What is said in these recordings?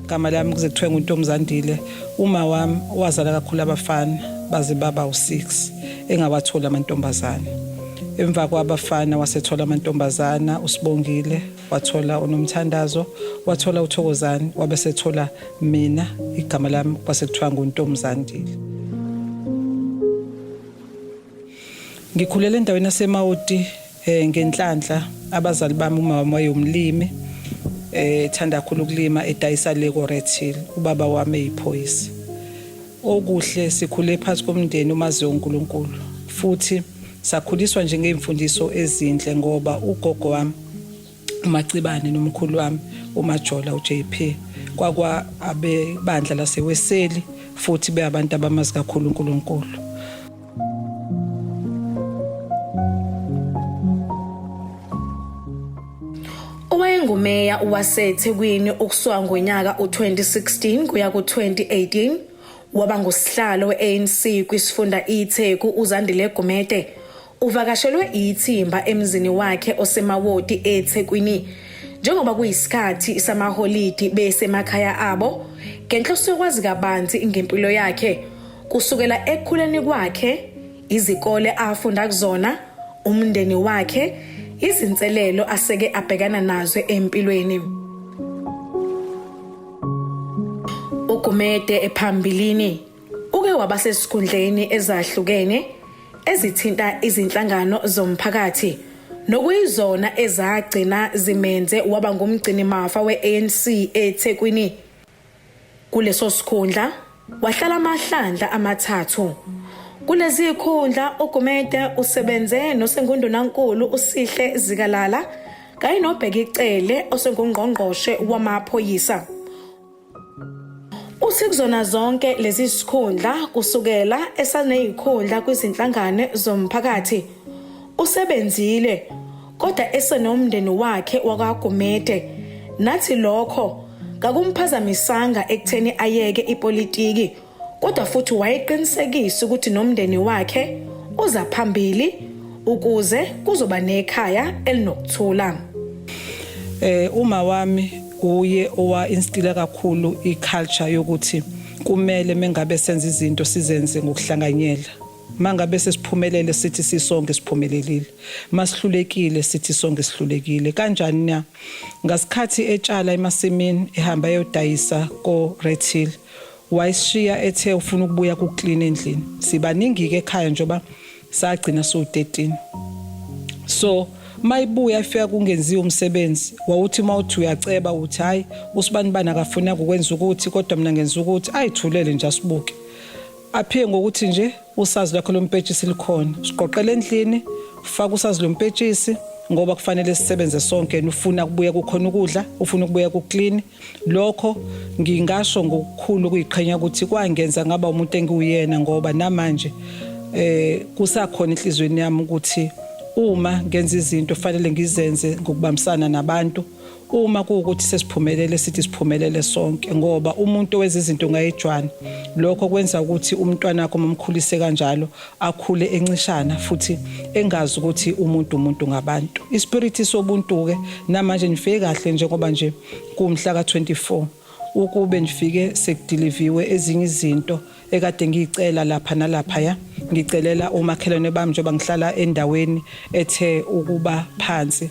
Igama lami kuze kuthiwe nguNtombizandile. Uma wami wazala kakhulu abafana baze baba u-6 engawatholi amantombazane. Emva kwabafana wasethola amantombazana uSibongile, wathola uNomthandazo, wathola uThokozani, wabe sethola mina igama lami kwase kuthiwa nguNtombizandile. Ngikhulele endaweni yaseMawoti ngenhlanhla abazali bami uma wami wayewumlimi ethanda kakhulu ukulima edayisa le ko-Red Hill ubaba wami eyiphoyisa. Okuhle sikhule phakathi komndeni omaziyo uNkulunkulu futhi sakhuliswa nje ngey'mfundiso ezinhle ngoba ugogo wami uMacibane nomkhulu wami uMajola uJP kwakwa abebandla laseWeseli futhi beyabantu abamazi kakhulu uNkulunkulu. Owayengumeya waseThekwini ukusuka ngonyaka u-2016 kuya ku-2018 waba ngusihlalo we-ANC kwisifunda iTheku uZandile Gumede uvakashelwe ithimba emzini wakhe oseMawoti eThekwini njengoba kuyisikhathi samaholidi besemakhaya abo ngenhloso yokwazi kabanzi ngempilo yakhe kusukela ekukhuleni kwakhe izikole afunda kuzona umndeni wakhe izinselelo aseke abhekana nazo empilweni. UGumede ephambilini uke waba sesikhundleni ezahlukene ezithinta izinhlangano zomphakathi nokuyizona ezagcina zimenze waba ngumgcinimafa we-ANC eThekwini. Kuleso sikhundla wahlala amahlandla amathathu. Kulezi zikhundla uGumede usebenze nosengundunankulu uSihle Zikalala kanye noBheki Cele osengungqongqoshe wamaphoyisa. Uthi kuzona zonke lezi zikhundla kusukela esaneyikhundla kwizinhlangano zomphakathi usebenzile kodwa esenomndeni wakhe wakwaGumede nathi lokho kakumphazamisanga ekutheni ayeke ipolitiki kodwa futhi wayeqinisekisa ukuthi nomndeni wakhe uza phambili ukuze kuzoba nekhaya elinokuthula. Uma wami uye owa instila kakhulu iculture yokuthi kumele mengabe senza izinto sizenze ngokuhlanganyela. Mangabe sesiphumelele sithi sisonke siphumelelile. Masihlulekile sithi sonke sihlulekile. Kanjani na? Ngasikhathi etshala emasimini ehamba eyodayisa ko Red Hill wayesishiya ethe ufuna ukubuya ku clean endlini. Sibaningi ke ekhaya njengoba sagcina siwu 13. So mayibuya ifika kungenziwa umsebenzi wawuthi uma uthi uyaceba uthi hayi usibanibani akafuna ukwenza ukuthi kodwa mina ngenza ukuthi ayithulele nje asibuke. Aphiwe ngokuthi nje usazi lwakho lompetshisi likhona. Siqoqela endlini, faka usazi lompetshisi ngoba kufanele sisebenze sonke ufuna kubuya kukhona ukudla, ufuna ukubuya ku clean. Lokho ngingasho ngokukhulu ukuyiqhenya ukuthi kwangenza ngaba umuntu engiwuyena ngoba namanje kusakhona enhlizweni yami ukuthi uma ngenza izinto fanele ngizenze ngokubambisana nabantu. Uma kuwukuthi sesiphumelele sithi siphumelele sonke ngoba umuntu owenza izinto ngayejwana lokho kwenza ukuthi umntwana wakho mamkhulise kanjalo akhule encishana futhi engazi ukuthi umuntu umuntu ngabantu. Ispiriti sobuntu ke namanje nifike kahle njengoba nje kumhla ka-24 ukube nifike sekudiliviwe ezinye izinto ekade ngiyicela lapha nalaphaya ngicelela omakhelwane bami njengoba ngihlala endaweni ethe ukuba phansi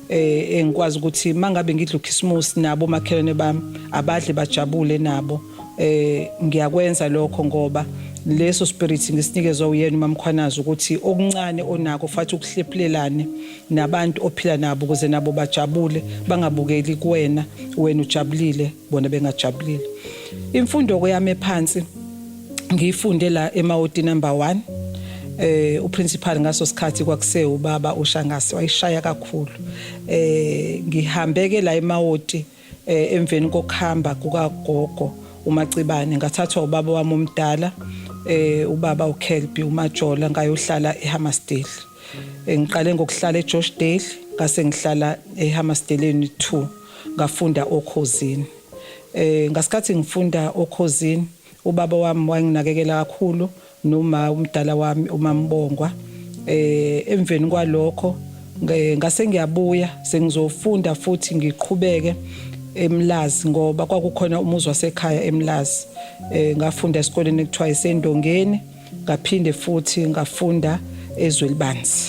engikwazi ukuthi mangabe ngidla uKhisimusi nabo omakhelwane bami abadle bajabule nabo ngiyakwenza lokho ngoba leso spirit ngisinikezwa uyena uMamkhwanazi ukuthi okuncane onako fathi ukuhlephulelane nabantu ophila nabo ukuze nabo bajabule bangabukeli kuwena wena ujabulile bona bengajabulile. Imfundo kweyami ephansi ngiyifunde la eMawoti number 1 uprincipal ngaso sikhathi kwakuse ubaba uShangase wayishaya kakhulu. Ngihambeke la eMawoti emveni kokuhamba kukagogo uMacibane ngathathwa ubaba wami omdala ubaba uKelby uMajola ngayohlala eHammersdale. Ngiqale ngokuhlala eJoshdale ngase ngihlala eHammersdaleni 2 ngafunda okhozini. Ngasikhathi ngifunda okhozini ubaba wami wayenginakekela kakhulu noma umdala wami uMambongwa. Emveni kwalokho ngase ngiyabuya sengizofunda futhi ngiqhubeke eMlazi ngoba kwakukhona umuzi wasekhaya eMlazi. Ngafunda esikoleni ekuthiwa iseNdongeni, ngaphinde futhi ngafunda eZwelibanzi.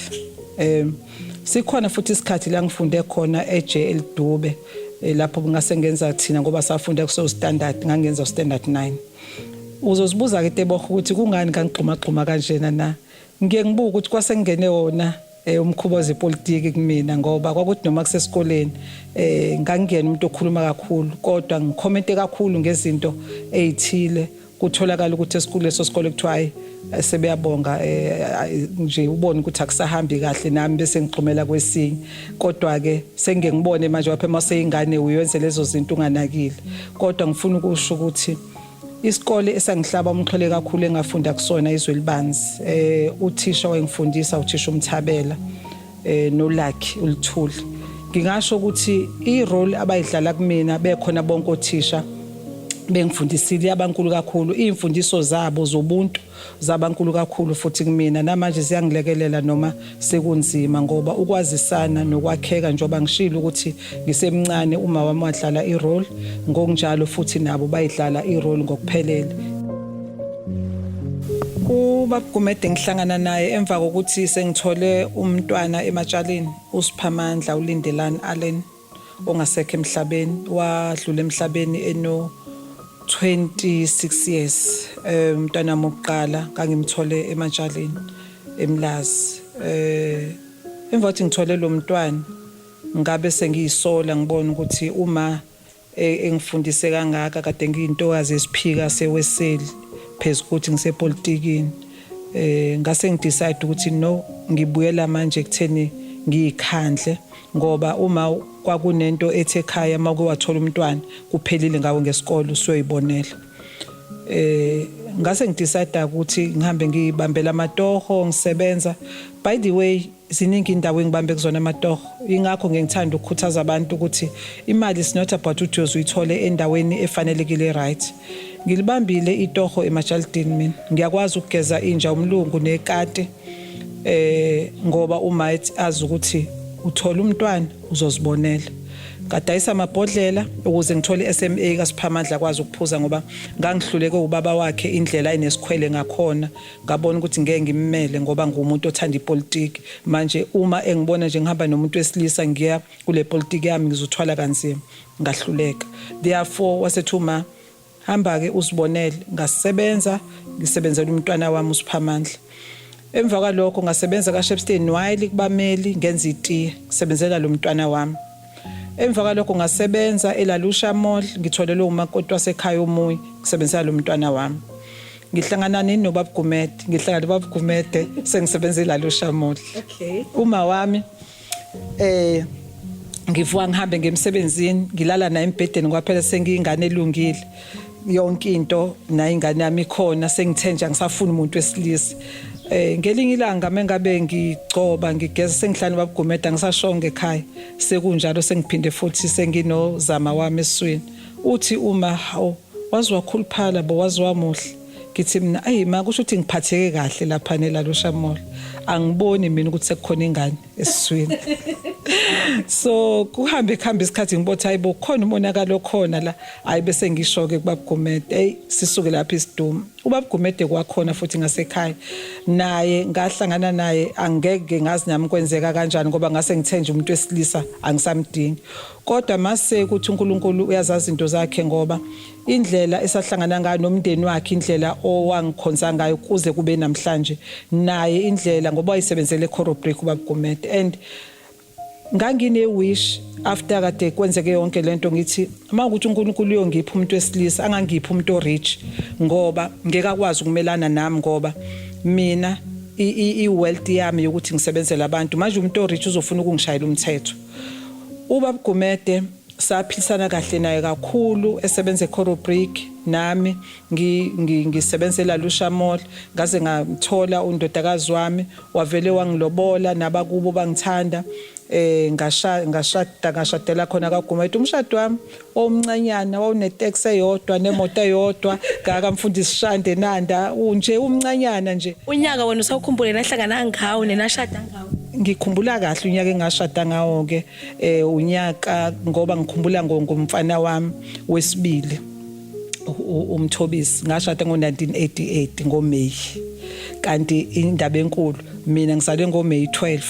Sikhona futhi isikhathi la ngifunde khona eJL Dube, lapho ngase ngenza thina ngoba safunda kuso standard, ngangenza standard 9. Uzozibuza ke Tebogo ukuthi kungani ngangigxuma gxuma kanjena na. Ngiye ngibuka ukuthi kwase ngene wona umkhuba wezepolitiki kumina, ngoba kwakuthi noma kusesikoleni ngangingena umuntu okhuluma kakhulu, kodwa ngikhomente kakhulu ngezinto ezithile. Kutholakala ukuthi esikhulu leso sikole kuthiwa hayi, sebeyabonga nje, ubone ukuthi akusahambi kahle, nami bese ngixhumela kwesinye. Kodwa ke sengike ngibone manje wapha maseyingane uyenze lezo zinto unganakile. Kodwa ngifuna ukusho ukuthi isikole esangihlaba umxhwele kakhulu engafunda kusona iZwelibanzi, uthisha wayengifundisa uthisha uMthabela noLucky uLithuli. Ngingasho ukuthi i-role abayidlala kumina bekhona bonke othisha bengifundisile abankulu kakhulu, izimfundiso zabo zobuntu zabankulu kakhulu futhi kumina namanje ziyangilekelela noma sekunzima, ngoba ukwazisana nokwakheka, njengoba ngishilo ukuthi ngisemncane uma wami wadlala i-role, ngokunjalo futhi nabo bayidlala i-role ngokuphelele. Ubaba Gumede ngihlangana naye emva kokuthi sengithole umntwana ematshaleni, uSiphamandla uLindelani Allen, ongasekho emhlabeni, wadlula emhlabeni eno 26 years. Umntwana wami wokuqala ngangimthole ematshaleni eMlazi. Emva kokuthi ngithole lo mntwana, ngabe sengiyisola, ngibona ukuthi uma engifundise kangaka, kade ngiyintokazi esiphika seweseli phezu kokuthi ngisepolitikini, ngase ngidecide ukuthi no, ngibuyela manje ekutheni ngiyikhandle, ngoba uma kwakunento ethi ekhaya mawuke wathola umntwana kuphelile ngawe ngesikole, usuyoyibonela. Ngase ngidecide ukuthi ngihambe ngibambela amatoho ngisebenza. By the way, ziningi indawo engibambe kuzona amatoho, ingakho ngingithanda ukukhuthaza abantu ukuthi imali is not about ukuthi uyoze uyithole endaweni efanelekile, right? Ngilibambile itoho emajalidini, mina ngiyakwazi ukugeza inja umlungu nekati, ngoba uma ethi azi ukuthi uthola umntwana uzozibonela. Ngadayisa amabhodlela ukuze ngithole i-SMA kaSiphamandla akwazi ukuphuza, ngoba ngangihluleke ubaba wakhe indlela enesikhwele ngakhona. Ngabona ukuthi ngeke ngimmele ngoba ngumuntu othanda ipolitiki. Manje uma engibona nje ngihamba nomuntu wesilisa ngiya kule politiki yami, ngizothwala kanzima. Ngahluleka, therefore wasethi uma hamba ke uzibonele. Ngasebenza ngisebenzela umntwana wami uSiphamandla. Emva kwalokho ngasebenza kaShepstone Wiley kubameli, ngenza itiye ngisebenzela lo mntwana wami. Emva kwalokho ngasebenza eLalusha Mall, ngitholelwe umakoti wasekhaya omunye, ngisebenzela lo mntwana wami. Ngihlangana nini nobaba Gumede? Ngihlangana nobaba Gumede sengisebenza eLalusha Mall. Uma wami ngivuka ngihambe ngemsebenzini, ngilala naye embhedeni kwaphela, sengiyingane elungile yonke into, nayo ingane yami ikhona, sengithe nje angisafuni umuntu wesilisa. Ngelinye ilanga mengabe ngigcoba ngigeza, sengihlala nobaba Gumede, angisashonge ekhaya, sekunjalo sengiphinde futhi senginozama wami eswini. Uthi uma, hawu, wazi wakhuluphala bo, wazi wamuhle. Ngithi mina, ayi ma, kusho ukuthi ngiphatheke kahle lapha neLalusha Mall, angiboni mina ukuthi sekukhona ingane esiswini. So kuhambe kuhambe isikhathi, ngibotha hayibo, khona umonakalo khona la. Hayi, bese ngisho ke kubaba Gumede, hey, sisuke lapha isidumo. Ubaba Gumede kwakhona futhi ngasekhaya naye ngahlangana naye, angeke ngazi nami kwenzeka kanjani, ngoba ngase ngithe nje umuntu wesilisa angisamdingi. Kodwa mase kuthi uNkulunkulu uyazazi izinto zakhe, ngoba indlela esahlangana ngayo nomndeni wakhe, indlela owangikhonza ngayo kuze kube namhlanje naye, indlela ngoba wayisebenzele eCorobrick ubaba Gumede. And ngangine wish after kade kwenzeke yonke lento, ngithi uma ukuthi uNkulunkulu uyongipha umuntu wesilisa, angangiphi umuntu orich, ngoba ngeke akwazi ukumelana nami, ngoba mina i-wealth yami yokuthi ngisebenzele abantu. Manje umuntu orich uzofuna ukungishayela umthetho. Ubaba Gumede saphilisana kahle naye kakhulu, esebenza eCorobrick nami ngisebenza eLalusha Mall, ngaze ngathola undodakazi wami, wavele wangilobola, nabakubo bangithanda. Ngashada, ngashadela khona kaGumede. Umshado wami omncanyana wawuneteksi eyodwa nemoto eyodwa ngakamfundisi Shande Nanda, unje umncanyana nje. Unyaka wena usawukhumbule nahlangana ngawo nenashada ngawo? Ngikhumbula kahle unyaka engashada ngawo ke, unyaka, ngoba ngikhumbula ngomfana wami wesibili, uMthobisi. Ngashada ngo-1988 ngoMay, kanti indaba enkulu mina ngizalwe ngoMay 12,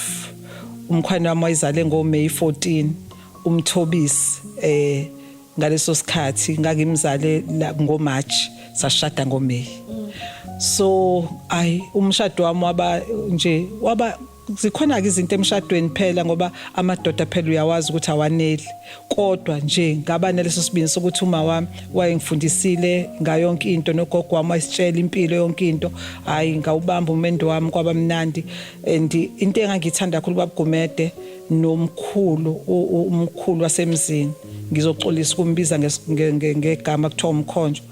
umkhwana wami wayezale ngoMay 14. UMthobisi ngaleso sikhathi ngangimzale ngoMarch, sashada ngoMay. So ay, umshado wami waba nje, waba zikhona ke izinto emshadweni phela, ngoba amadoda phela uyawazi ukuthi awaneli, kodwa nje ngaba naleso sibindi sokuthi uma wami wayengifundisile ngayonke into, nogogo wami wayesitshela impilo yonke into. Hayi, ngawubamba umendo wami, kwaba mnandi. And into engangithanda kakhulu, babugumede nomkhulu, umkhulu wasemzini, ngizoxolisa ukumbiza ngegama, kuthiwa uMkhonjwa,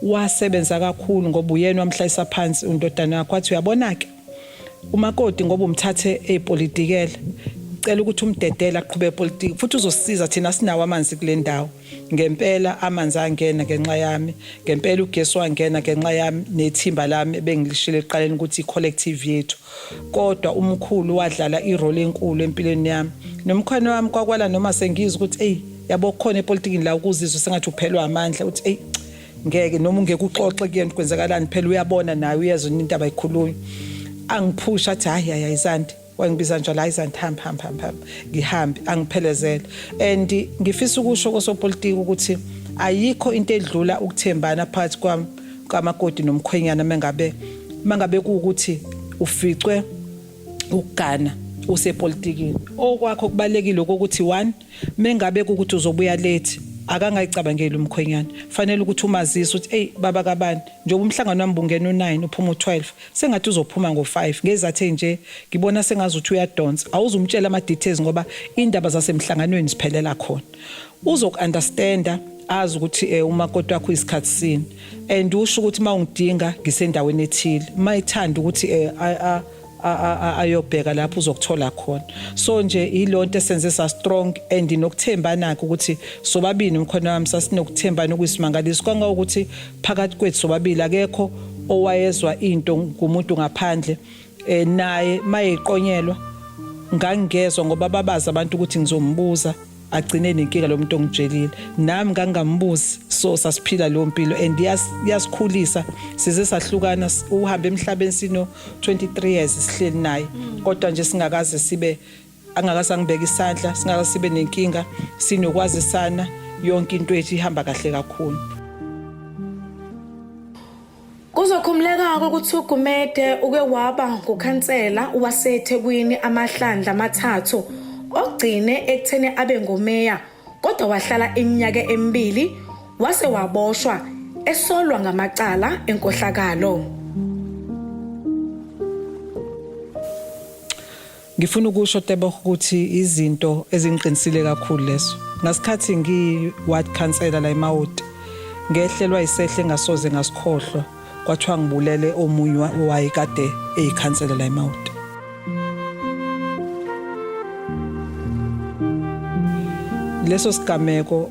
wasebenza kakhulu ngoba uyena wamhlalisa phansi undodana wakhe, wathi, "Uyabona ke umakoti, ngoba umthathe epolitikela, cela ukuthi umdedele aqhube epolitiki, futhi uzosisiza, thina sinawo amanzi kule ndawo." Ngempela amanzi angena ngenxa yami, ngempela ugesi wangena ngenxa yami nethimba lami ebengilishilo ekuqaleni ukuthi i-collective yethu. Kodwa umkhulu wadlala i-role enkulu empilweni yami nomkhwana wami. Kwakwala noma sengizwa ukuthi, eyi yabo, kukhona epolitikini la ukuzizwa sengathi uphelwa amandla, uthi, "Eyi ngeke," noma ungeke uxoxe kuyena kwenzakalani, phela uyabona naye, uyezwa into abayikhulunywa. Angiphusha athi, "Hayi, hayi, ayizandi," wangibiza njalo, "Hayi Zandi, hamba, hamba, hamba, hamba." Ngihambe, angiphelezele. And ngifisa ukusho kosopolitiki ukuthi ayikho into edlula ukuthembana phakathi kwami kamakoti nomkhwenyana. Mangabe kuwukuthi uficwe ukugana usepolitikini, okwakho kubalekile ukuthi, one, mengabe ukuthi uzobuya late, akangayicabangeli umkhwenyana, fanele ukuthi umazise ukuthi, "Hey baba kabani, njengoba umhlangano wami bungena u9 uphuma u12, sengathi uzophuma ngo5 ngezathe nje ngibona sengazi ukuthi uyadonsa." Awuzumtshela ama details ngoba indaba zasemhlanganweni ziphelela khona. Uzoku-understanda, azi ukuthi umakoti wakho isikhathi sini, and usho ukuthi mawungidinga ngisendaweni ethile, mayithanda ukuthi ayobheka lapho uzokuthola khona. So nje ilonto esenze sa strong and nokuthembana ukuthi sobabili umkhona wami sasinokuthembana okuyisimangaliso, kangangokuthi phakathi kwethu sobabili akekho owayezwa into ngumuntu ngaphandle. Naye mayeqonyelwa ngangingezwa, ngoba babazi abantu ukuthi ngizombuza, agcine nenkinga lo muntu ongitshelile, nami ngangambuzi. So sasiphila leyo mpilo and yasikhulisa size sahlukana. Uhambe emhlabeni sino 23 years sihleli naye, kodwa nje singakaze sibe, angakaze angibeka isandla, singakaze sibe nenkinga, sinokwazisana, yonke into ethu ihamba kahle kakhulu. Kuzokhumuleka ukuthi uGumede uke waba ngukhansela waseThekwini amahlandla amathathu, ogcine ekutheni abe ngumeya, kodwa wahlala iminyaka emibili wase waboshwa esolwa ngamacala enkohlakalo. Ngifuna ukusho, Tebogo, ukuthi izinto ezingiqinisile kakhulu leso. Ngasikhathi ngiyi-ward councillor la eMawoti, ngehlelwa isehle engasoze ngasikhohlwa, kwathiwa ngibulele omunye owayekade eyikhansela la eMawoti. Leso sigameko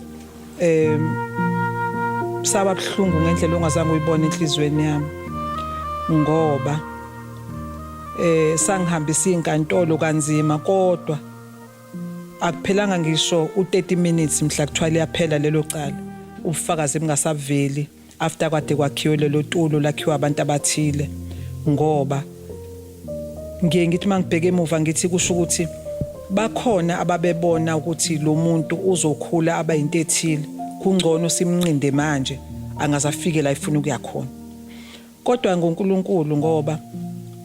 saba buhlungu ngendlela ongazange uyibone enhlizweni yami, ngoba sangihambisa inkantolo kanzima, kodwa akuphelanga ngisho u30 minutes mhla kuthiwa liyaphela lelo cala, ubufakazi bungasaveli after kwade kwakhiwe lelo tulo, lakhiwa abantu abathile. Ngoba ngiye ngithi mangibheke emuva, ngithi kusho ukuthi bakhona ababebona ukuthi lo muntu uzokhula abayinto ethile, kungcono simnqinde manje angazafike la ifuna ukuya khona. Kodwa ngoNkulunkulu, ngoba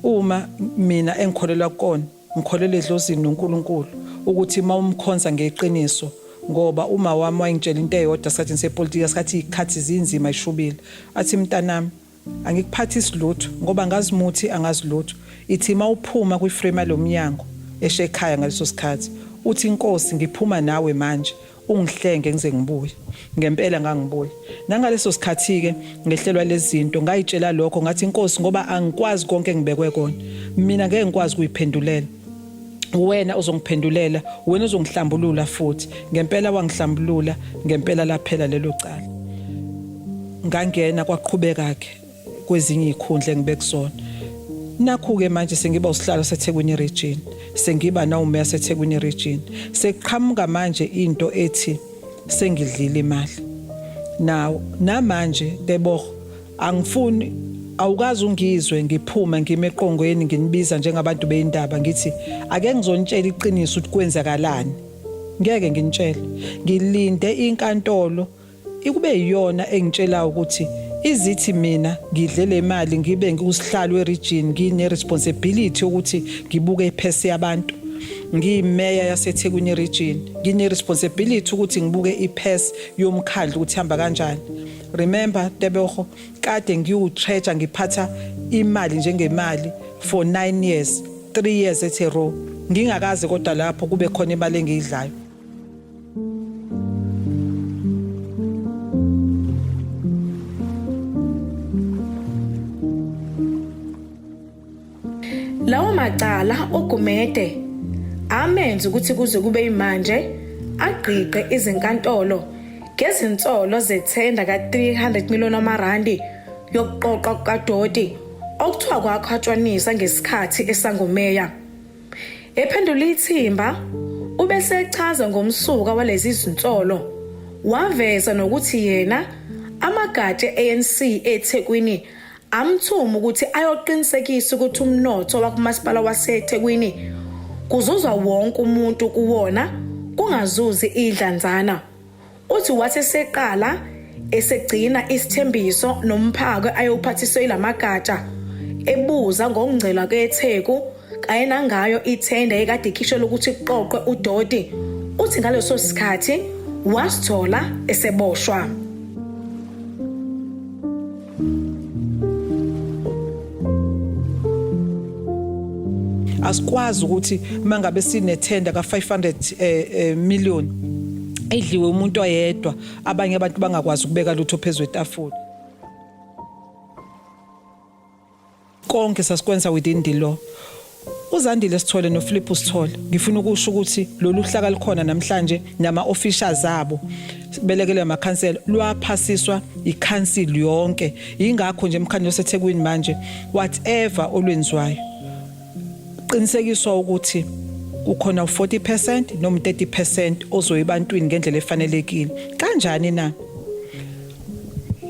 uma mina engikholelwa kukona, ngikholelwa edlozini noNkulunkulu, ukuthi uma umkhonza ngeqiniso, ngoba uma wami wayengitshela into eyodwa esikhathini sepolitiki, sikhathi ikhathi zinzima ishubile, athi, "Mntanami, angikuphathisi lutho ngoba angazi muthi, angazi lutho. Ithi mawuphuma kwi-frame yalomnyango," eshe ekhaya ngaleso sikhathi, uthi, "Inkosi, ngiphuma nawe manje, ungihlenge ngize ngibuye." Ngempela ngangibuya. Nangaleso sikhathi ke ngehlelwa lezinto, ngayitshela lokho, ngathi, "Inkosi, ngoba angikwazi konke engibekwe kona mina, ngeke ngikwazi kuyiphendulela, wena uzongiphendulela, wena uzongihlambulula." Futhi ngempela wangihlambulula, ngempela laphela lelo cala. Ngangena, kwaqhubeka ke kwezinye izikhundla engibe kusona. Nakhu ke manje sengiba usihlalo seThekwini region. Sengiba nawumeya seThekwini region, sekuqhamuka manje into ethi sengidlile imali. Now namanje, Tebogo, angifuni, awukazi ungizwe ngiphuma ngime eqongweni nginibiza njengabantu beindaba ngithi ake ngizonitshela iqiniso ukuthi kwenzakalani. Ngeke nginitshele, ngilinde inkantolo ikube iyona engitshela ukuthi izithi mina ngidle le mali, ngibe ngikusihlalo weregion, ngine responsibility ukuthi ngibuke iphesi yabantu. Ngiyimeya yaseThekwini region, ngine responsibility ukuthi ngibuke iphesi yomkhandlu ukuthi ihamba kanjani. Remember, Tebogo, kade ngiwu-treasurer, ngiphatha imali njengemali for 9 years, 3 years at a row, ngingakaze kodwa lapho kube khona imali engiyidlayo. Lawo macala oGumede amenza ukuthi kuze kube imanje agqiqe izinkantolo ngezinsolo zethenda ka-300 million wamarandi yokuqoqwa kukadoti okuthiwa kwakhwatshanisa ngesikhathi esangumeya. Ephendula ithimba ubesechaza ngomsuka walezi zinsolo, waveza nokuthi yena amagatsha e-ANC eThekwini amthuma ukuthi ayoqinisekisa ukuthi umnotho wakumasipala waseThekwini kuzuzwa wonke umuntu kuwona, kungazuzi idlanzana. Uthi wathi eseqala esegcina isithembiso nomphako ayewuphathiswe ilamagatsha, ebuza ngokungcela kweTheku kanye nangayo ithenda ekade ikhishelwe ukuthi kuqoqwe udoti, uthi ngaleso sikhathi wasithola eseboshwa. Asikwazi ukuthi mangabe sinethenda ka 500 million idliwe umuntu oyedwa, abanye abantu bangakwazi ukubeka lutho phezulu etafula. Konke sasikwenza within the law. UZandile Sithole noPhilip Sithole, ngifuna ukusho ukuthi lolu hlaka likhona namhlanje nama officials abo belekele amakhansela, lwaphasiswa ikhansili yonke. Ingakho nje emkhandlweni waseThekwini manje whatever olwenziwayo qinisekiswa ukuthi kukhona u40% noma 30% ozoya ebantwini ngendlela efanelekile. Kanjani na?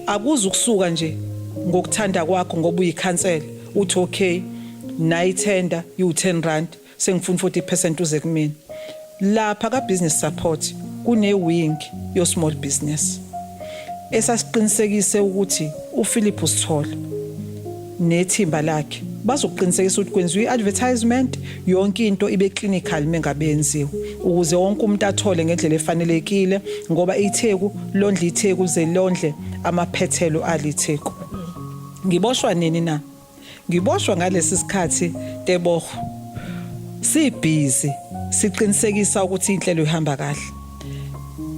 Akuze ukusuka nje ngokuthanda kwakho ngoba uyikhansela uthi okay, nayi tender iwu 10 rand, sengifuna 40% uze kumina. Lapha ka business support kune wing yo small business esasiqinisekise ukuthi uPhilip Sithole nethimba lakhe bazokuqinisekisa ukuthi kwenziwa i-advertisement, yonke into ibe clinical mengabe yenziwe, ukuze wonke umuntu athole ngendlela efanelekile, ngoba iTheku londle iTheku ze londle amaphethelo aliTheku. Ngiboshwa nini na? Ngiboshwa ngalesi sikhathi, Tebogo, sibhizi siqinisekisa ukuthi inhlelo ihamba kahle.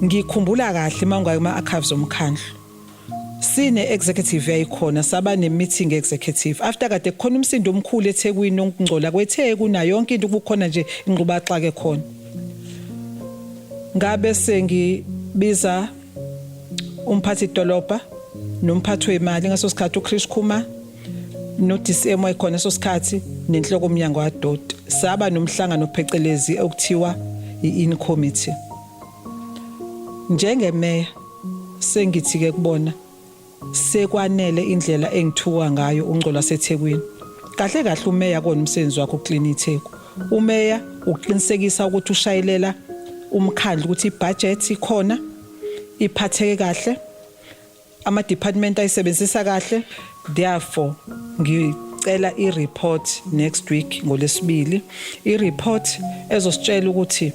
Ngikhumbula kahle mangwa kuma archives omkhandlu sine executive yayikhona, saba ne meeting executive after kade kukhona umsindo omkhulu eThekwini okungcola kweTheku nayo yonke into, kukhona nje ingqubaxake khona. Ngabe sengibiza umphathi dolobha nomphathi wemali ngaso sikhathi uChris Khuma no DCM wayekhona leso sikhathi nenhloko omnyango wadoti, saba nomhlangano phecelezi okuthiwa i-in committee. Njengemeya sengithi ke kubona sekwanele indlela engithuka ngayo ungcola seThekwini. Kahle kahle umeya kona umsebenzi wakhe uklina iTheku. Umeya uqinisekisa ukuthi ushayelela umkhandlu ukuthi ibudget ikhona, iphatheke kahle, ama department ayisebenzisa kahle. Therefore ngicela i-report next week ngolesibili, i-report ezositshela ukuthi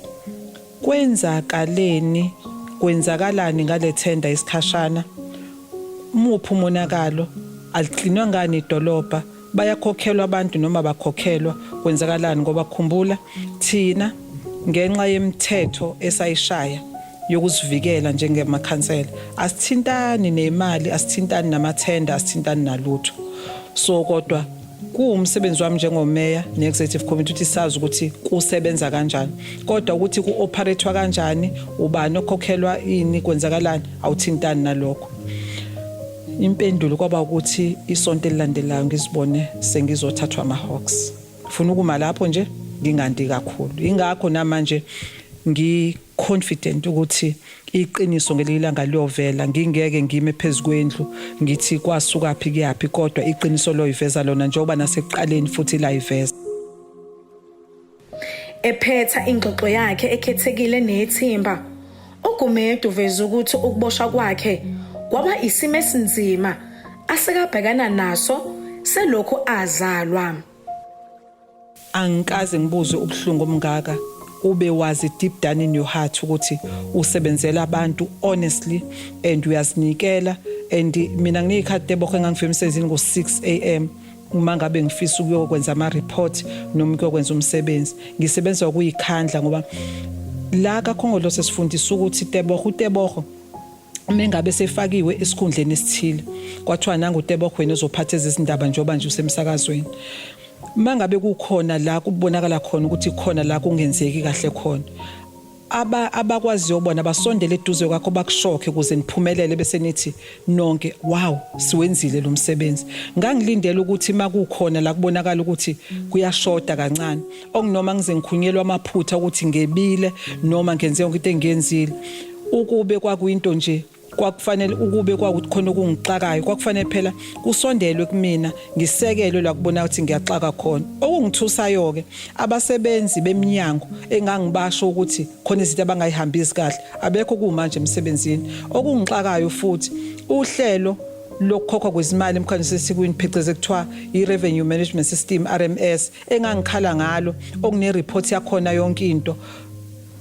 kwenzakaleni, kwenzakalani ngale tender isikhashana, muphi umonakalo, aliklinwa ngani idolobha, bayakhokhelwa abantu noma bakhokhelwa, kwenzakalani. Ngoba khumbula thina ngenxa yemithetho esayishaya yokuzivikela njengemakhansela asithintani nemali, asithintani namathenda, asithintani nalutho. So kodwa kuwumsebenzi wami njengomeya ne-executive committee ukuthi sazi ukuthi kusebenza kanjani, kodwa ukuthi ku-operate-wa kanjani, ubani okhokhelwa ini, kwenzakalani, awuthintani nalokho. Impendulo kwaba ukuthi isonto elilandelayo ngizibone sengizothathwa ama-Hawks. Funa ukuma lapho nje. Ngingandi kakhulu. Ingakho namanje ngi confident ukuthi iqiniso ngelinye ilanga liyovela. Ngingeke ngime phezu kwendlu ngithi kwasukaphi kuyaphi, kodwa iqiniso loyiveza lona njengoba nasekuqaleni futhi layiveza. Ephetha ingxoxo yakhe ekhethekile nethimba, uGumede uveze ukuthi ukuboshwa kwakhe kwaba isimo esinzima asekabhekana naso selokhu azalwa. Angikaze ngibuzwe ubuhlungu obungaka, ube wazi deep down in your heart ukuthi usebenzela abantu honestly and uyazinikela. And mina nginey'khathi, Tebogo, engangifika emsebenzini ngo-6 am uma ngabe ngifisa ukuyokwenza ama-report noma ukuyokwenza umsebenzi. Ngisebenza ukuyikhandla ngoba la kaKhongolose sifundisa ukuthi, Tebogo, uTebogo mengabe sefakiwe esikhundleni esithile, kwathiwa nangu uTebogo, wena ozophatha ezizindaba njengoba nje usemsakazweni, mangabe kukhona la kubonakala khona ukuthi khona la kungenzeki kahle khona, aba abakwaziyo bona basondele eduze kwakho bakushokhe ukuze niphumelele, bese nithi nonke, "Wow, siwenzile lo msebenzi." Ngangilindele ukuthi makukhona la kubonakala ukuthi kuyashoda kancane, okunoma ngize ngikhunyelwa amaphutha ukuthi ngebile noma ngenze yonke into engiyenzile, ukube kwakuyinto nje kwakufanele ukube kwakuthi khona okungixakayo, kwakufanele phela kusondelwe kumina, ngisekelwe la kubona ukuthi ngiyaxaka khona. Okungithusayo ke, abasebenzi beminyango engangibasho ukuthi khona izinto abangayihambisi kahle abekho kumanje emsebenzini. Okungixakayo futhi, uhlelo lokukhokhwa kwezimali emkhandlwini waseThekwini, phecelezi kuthiwa i-Revenue Management System, RMS, engangikhala ngalo, okune-report yakhona yonke into,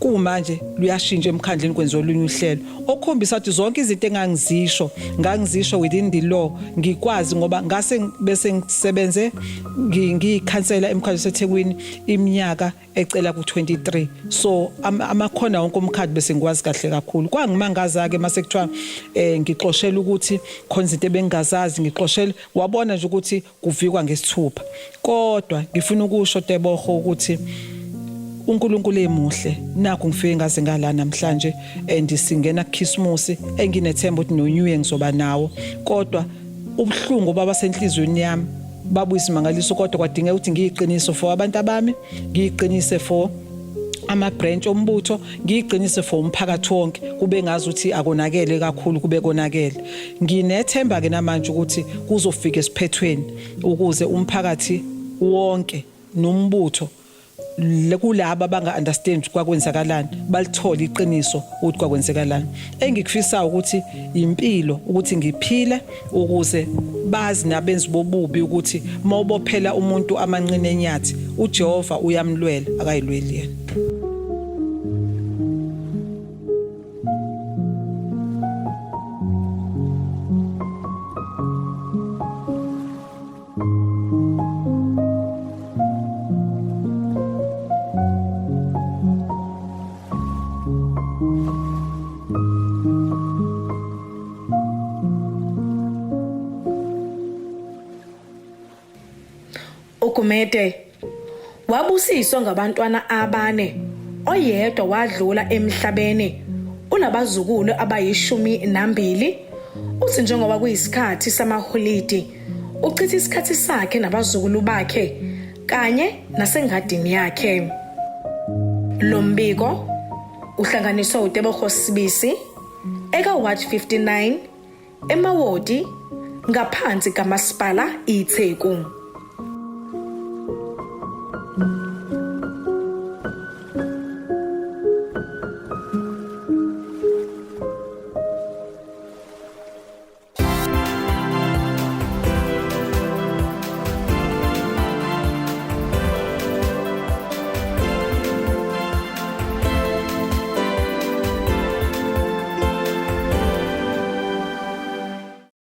kumanje luyashintsha emkhandlini, kwenziwa olunye uhlelo, okukhombisa ukuthi zonke izinto engangizisho, ngangizisho within the law, ngikwazi ngoba ngase bese ngisebenze ngiyikhansela emkhandlwini waseThekwini iminyaka ecela ku-23, so amakhona wonke omkhandlu bese ngikwazi kahle kakhulu. Kwangimangaza ke mase kuthiwa ngixoshela ukuthi khona izinto ebengingazazi, ngixoshela, wabona nje ukuthi kuvikwa ngesithupha. Kodwa ngifuna ukusho, Tebogo, ukuthi uNkulunkulu emuhle, nakho ngifike ngaze ngala namhlanje and singena kuChristmas enginethemba ukuthi no New Year ngizoba nawo. Kodwa ubuhlungu baba senhlizweni yami babuya isimangaliso, kodwa kwadingeka ukuthi ngiyiqiniso for abantu abami, ngiyiqinise for ama-branch ombutho, ngiyiqinise for umphakathi wonke, kube ngazi ukuthi akonakele kakhulu, kube konakele. Nginethemba ke namanje ukuthi kuzofika esiphethweni ukuze umphakathi wonke nombutho kulaba abanga understand kwakwenzakalani balithole iqiniso ukuthi kwakwenzekalani. Engikufisayo ukuthi impilo ukuthi ngiphile ukuze bazi nabenzi bobubi ukuthi mawubophela umuntu amanqine enyathi, uJehova uyamlwela, akayilweli yena. UGumede wabusiswa ngabantwana abane, oyedwa wadlula emhlabeni. Unabazukulu abayishumi nambili. Uthi njengoba kuyisikhathi samaholidi, uchitha isikhathi sakhe nabazukulu bakhe kanye nasengadini yakhe. Lo mbiko uhlanganiswe uTebogo Sibisi eka Ward 59 eMawodi ngaphansi kaMasipala iTheku.